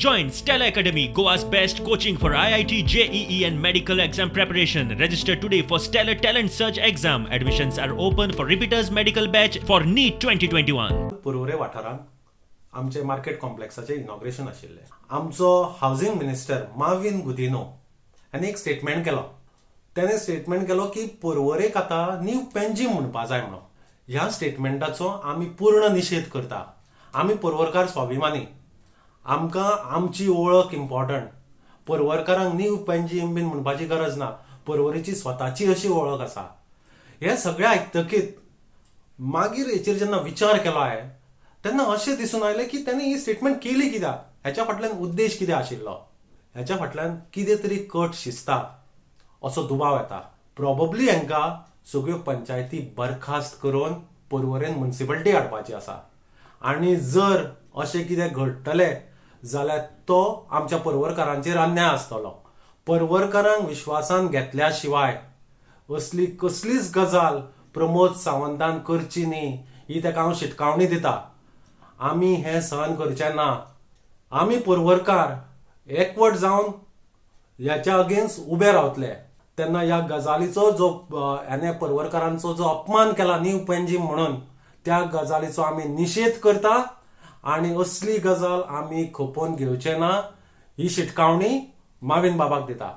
Join Stellar Academy, Goa's best coaching for IIT, JEE, and medical exam preparation. Register today for Stellar Talent Search exam. Admissions are open for repeaters medical batch for NEET 2021. Porvorim वाठारांत आमचे market कॉम्प्लेक्साचें inauguration आशिल्लें. आमचो housing minister Mauvin Gudino हांणी एक statement केलो. तेणें statement केलो की पर्वरेक आतां न्यू पेंजीम म्हणपा जाय म्हणून. ह्या स्टेटमेंटाचो आमी पूर्ण निशेध करता. आमी पर्वरकार स्वाभिमानी, आमकां आमची वळख इम्पॉर्टंट. पर्वरकारांक न्यू पेंजीम बीन म्हणपाची गरज ना. पर्वरेची स्वताची अशी वळख आसा. हें सगळें आयकतकीत मागीर हेचेर जेन्ना विचार केलो हांवें तेन्ना अशें दिसून आयलें की तेणें ही स्टेटमेंट केली कित्याक, हेच्या फाटल्यान उद्देश कितें आशिल्लो, हेच्या फाटल्यान कितें तरी कट शिजता असो दुबाव येता. प्रोबेबली हांकां सगळ्यो पंचायती बरखास्त करून पर्वरेन मुन्सिपालिटी हाडपाची आसा आनी जर अशें कितें घडटलें जाल्यार तो आमच्या पर्वरकारांचेर अन्याय आसतलो. पर्वरकारांक विश्वासान घेतल्या शिवाय असली कसलीच गजाल प्रमोद सावंतान करची न्ही ही ताका हांव शिटकावणी दिता. आमी हें सहन करचें ना. आमी पर्वरकार एकवट जावन ह्याच्या अगेन्स्ट उबे रावतले. तेन्ना ह्या गजालीचो जो ह्याने पर्वरकारांचो जो अपमान केला न्यू पेंजीम म्हणून, त्या गजालीचो आमी निशेध करता आनी असली गजाल आमी खपोवन घेवचे ना ही शिटकावणी माविन बाबाक दिता.